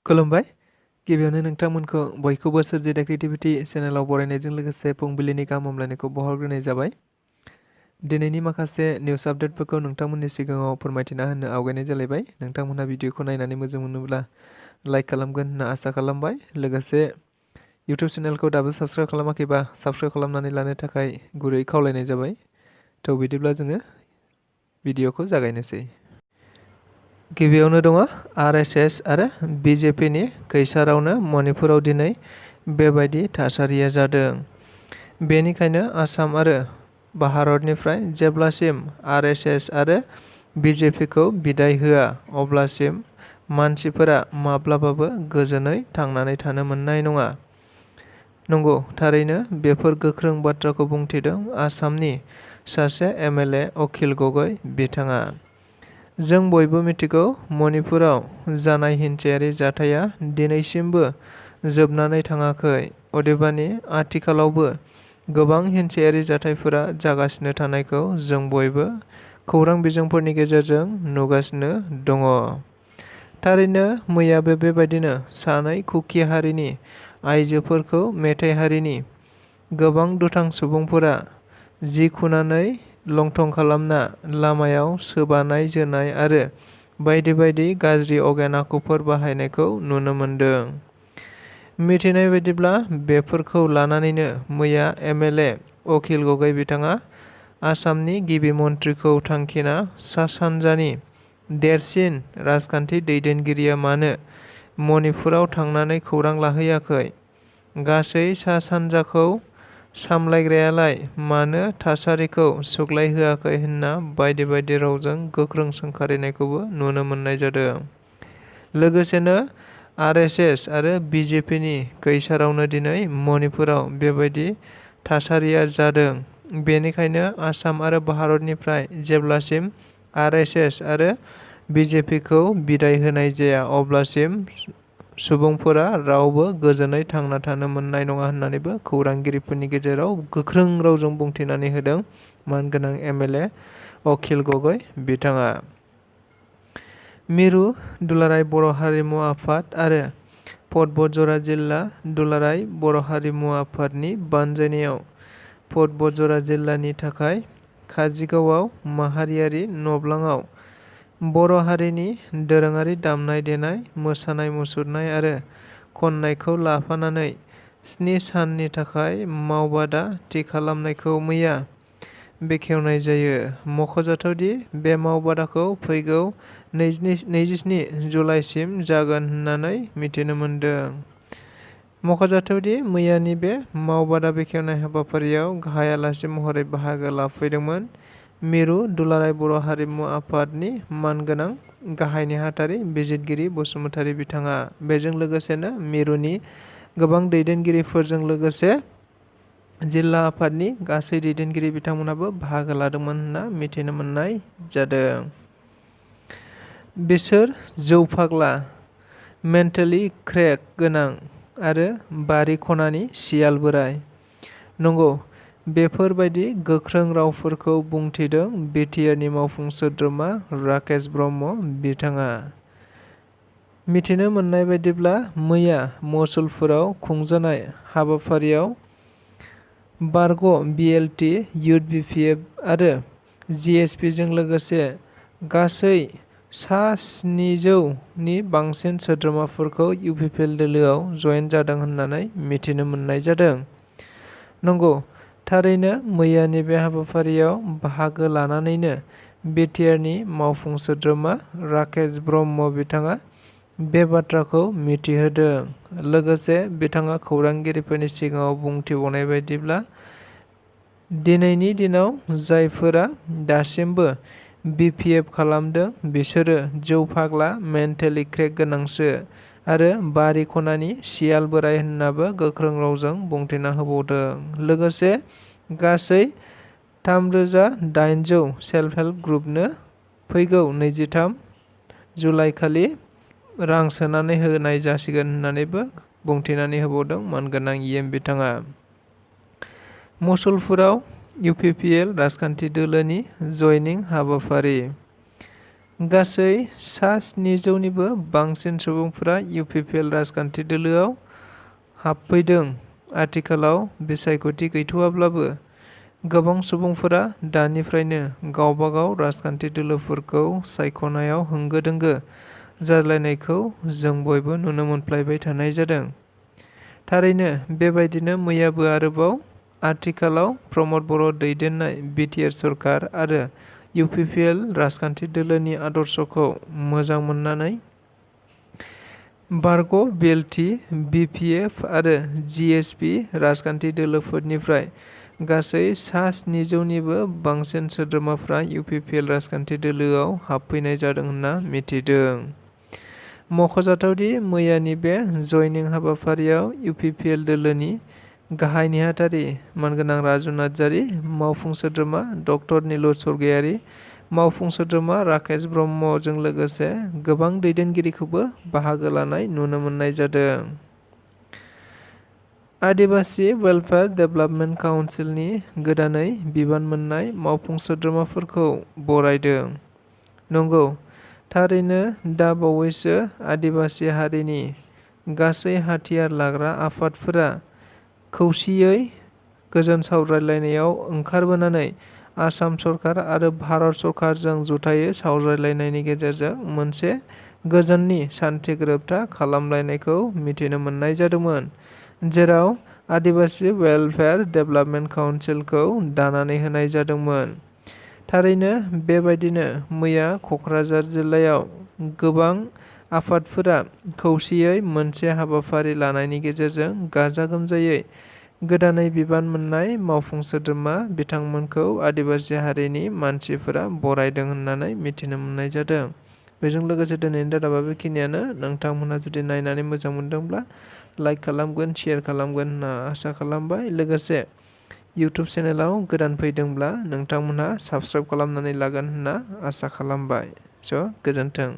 खुलुमबाय गिबियावनो नोंथांमोनखौ बयखौबो सोरजि द क्रिएटिविटी चेनेलाव बरायनायजों लोगोसे फुंबिलिनि गाहाम हामलायनायखौ बावहरग्रोनाय जाबाय। दिनैनि माखासे निउस आपडेटफोरखौ नोंथांमोननि सिगाङाव फोरमायथिना होनो आवगायनाय जालायबाय। नोंथांमोनहा भिडिअखौ नायनानै मोजां मोनोब्ला लाइक खालामगोन होनना आसा खालामबाय। लोगोसे इउट्युब चेनेलखौ दाबो साबस्क्राइब खालामाखैबा साबस्क्राइब खालामनानै लानो थाखाय गुरै खावलायनाय जाबाय। थ' बिदिब्ला जोङो भिडिअखौ जागायनोसै। गिबियावनो दङ RSS आरो BJPनि खैसारावनो मणिपुराव दिनै बेबायदि थासारिया जादों। बेनिखायनो आसाम आरो भारतनिफ्राय जेब्लासिम RSS आरो BJPखौ बिदाय होआ अब्लासिम मानसिफोरा माब्लाबाबो गोजोनै थांनानै थानो मोननाय नङा। नंगौ, थारैनो बेफोर गोख्रों बाथ्राखौ बुंथिदों आसामनि सासे MLA अखिल गगৈ बिथाङा। जों बयबो मिथिगौ मणिपुराव जानाय हिंसायारि जाथाया दिनैसिमबो जोबनानै थाङाखै। अदेबानि आथिखालावबो गोबां हिंसायारि जाथायफोरा जागासिनो थानायखौ जों बयबो खौरां बिजोंफोरनि गेजेरजों नुगासिनो दङ। थारैनो मैयाबो बेबायदिनो सानै कुकी हारिनि आइजोफोरखौ मेथाइ हारिनि गोबां दुथां सुबुंफोरा जि खुनानै लंथं खालामना लामायाव सोबानाय जोनाय आरो बायदि बायदि गाज्रि अगेन आखुफोर बाहायनायखौ नुनो मोनदों। मिथिनाय बायदिब्ला बेफोरखौ लानानैनो मैया MLA अखिल गगৈ बिथाङा आसामनि गिबि मन्थ्रिखौ थांखिना सा सानजानि देरसिन राजखान्थि दैदेनगिरिया मानो मणिपुराव थांनानै खौरां लाहैयाखै, गासै सा सानजाखौ सामलायग्रायालाय मानो थासारिखौ सुग्लायहोआखै होनना बायदि बायदि रावजों गोख्रों सोंखारिनायखौबो नुनो मोननाय जादों। लोगोसेनो RSS आरो BJPनि खैसारावनो दिनै मणिपुराव बेबायदि थासारिया जादों। बेनिखायनो आसाम आरो भारतनिफ्राय जेब्लासिम RSS आरो BJPखौ बिदाय होनाय जाया अब्लासिम सुबुंफोरा रावबो गोजोनै थांना थानो मोननाय नङा होननानैबो खौरांगिरिफोरनि गेजेराव गोख्रों रावजों बुंथिनानै होदों मानगोनां MLA अखिल गगৈ बिथाङा। मिरु दुलाराय बर' हारिमु आफाद आरो पदबजरा जिल्ला दुलाराय बर' हारिमु आफादनि बानजायनायाव पदबजरा जिल्लानि थाखाय काजिगावआव माहारियारि नब्लाङाव बर' हारिनि दोरोङारि दामनाय देनाय, मोसानाय मुसुरनाय आरो खननायखौ लाफानानै 7 साननि थाखाय मावबादा थि खालामनायखौ मैया बेखेवनाय जायो। मख'जाथावदि बे मावबादाखौ फैगौ 27 जुलाइसिम जागोन होननानै मिथिनो मोन्दों। मख'जाथावदि मैयानि बे मावबादा बेखेवनाय हाबाफारियाव गाहाय आलासि महरै बाहागो लाफैदोंमोन मिरु दुलाराय बर' हारिमु आफादनि मानगोनां गाहाय नेहाथारि बिजितगिरि बसुमतारी बिथाङा। बेजों लोगोसेनो मिरुनि गोबां दैदेनगिरिफोरजों लोगोसे जिल्ला आफादनि गासै दैदेनगिरि बिथांमोनाबो बाहागो लादोंमोन होनना मिथिनो मोननाय जादों। बिसोर जौ फाग्ला, मेन्टेलि क्रेक गोनां आरो बारि खनानि सियाल बोराय। नंगौ, बेफोरबायदि गोख्रों रावफोरखौ बुंथिदों बिटिआरनि मावफुं सोद्रोमा राकेश ब्रह्म बिथाङा। मिथिनो मोननाय बायदिब्ला मैया मसुलपुराव खुंजानाय हाबाफारियाव बारग' BLT, इउथ BPF आरो GSPजों लोगोसे गासै सा 700नि बांसिन सोद्रोमाफोरखौ UPPL दोलोआव जयेन जादों होननानै मिथिनो मोननाय जादों। नंगौ, थारैनो मैयानि बे हाबाफारियाव बाहागो लानानैनो बिटिआरनि मावफुं सोद्रोमा राकेश ब्रह्म बिथाङा बे बाथ्राखौ मिथिहोदों। लोगोसे बिथाङा खौरांगिरिफोरनि सिगाङाव बुंथिबावनाय बायदिब्ला दिनैनि दिनाव जायफोरा दासिमबो BPF खालामदों बिसोरो जौ फाग्ला, मेन्टेलि क्रेक गोनांसो आरो बारि खनानि सियाल बोराय होननाबो गोख्रों रावजों बुंथिना होबावदों। लोगोसे गासै 3800 सेल्फ हेल्प ग्रुपनो फैगौ 23 जुलाइखालि रां सोनानै होनाय जासिगोन होननानैबो बुंथिनानै होबावदों मानगोनां EM बिथाङा। मसुलपुराव UPPL राजखान्थि दोलोनि जयनिं हाबाफारि। गासै सा 700निबो बांसिन सुबुंफोरा इउपिपिएल राजखान्थि दोलोआव हाबफैदों। आथिखालाव बिसायख'थि गैथ'वाब्लाबो गोबां सुबुंफोरा दानिफ्रायनो गावबागाव राजखान्थि दोलोफोरखौ सायख'नायाव होंगो दोंगो जालायनायखौ जों बयबो नुनो मोनफ्लायबाय थानाय जादों। थारैनो बेबायदिनो मैयाबो आरोबाव आथिखालाव प्रमद बर' दैदेननाय बिटिआर सरकार आरो इउपिपिएल राजखान्थि दोलोनि आदर्शखौ मोजां मोननानै बारग' बिएलटि, बिपिएफ आरो जिएसपि राजखान्थि दोलोफोरनिफ्राय गासै सा 700निबो बांसिन सोद्रोमाफ्रा इउपिपिएल राजखान्थि दोलोआव हाबफैनाय जादों होनना मिथिदों। मख'जाथावदि मैयानि बे जयनिं हाबाफारियाव इउपिपिएल दोलोनि गाहाय नेहाथारि मानगोनां राजु नार्जारि, मावफुं सोद्रोमा डक्टर नीलु स्वर्गियारि, मावफुं सोद्रोमा राकेश ब्रह्मजों लोगोसे गोबां दैदेनगिरिखौबो बाहागो लानाय नुनो मोननाय जादों। आदिबासी वेलफेयार डेभेलपमेन्ट काउन्सिलनि गोदानै बिबान मोननाय मावफुं सोद्रोमाफोरखौ बरायदों। नंगौ, थारैनो दा बावैसो आदिबासी हारिनि गासै हाथियार लाग्रा आफादफोरा खौसेयै गोजोन सावरायलायनायाव ओंखारबोनानै आसाम सरकार आरो भारत सरकारजों जथायै सावरायलायनायनि गेजेरजों मोनसे गोजोननि सान्थि गोरोबथा खालामलायनायखौ मिथिनो मोननाय जादोंमोन, जेराव आदिबासी वेलफेयार डेभेलपमेन्ट काउन्सिलखौ दानानै होनाय जादोंमोन। थारैनो बेबायदिनो मैया क'क्राझार जिल्लायाव गोबां आफादफोरा खौसेयै मोनसे हाबाफारि लानायनि गेजेरजों गाजा गोमजायै गोदानै बिबान मोननाय मावफुं सोद्रोमा बिथांमोनखौ आदिबासी हारिनि मानसिफोरा बरायदों होननानै मिथिनो मोननाय जादों। बेजों लोगोसे दिनैनि रादाबा बेखिनियानो। नोंथांमोनहा जुदि नायनानै मोजां मोनदोंब्ला लाइक खालामगोन, शेयार खालामगोन होनना आसा खालामबाय। लोगोसे इउटुब चेनेलाव गोदान फैदोंब्ला नोंथांमोनहा साबस्क्राइब खालामनानै लागोन होनना आसा खालामबाय। स' गोजोन्थों।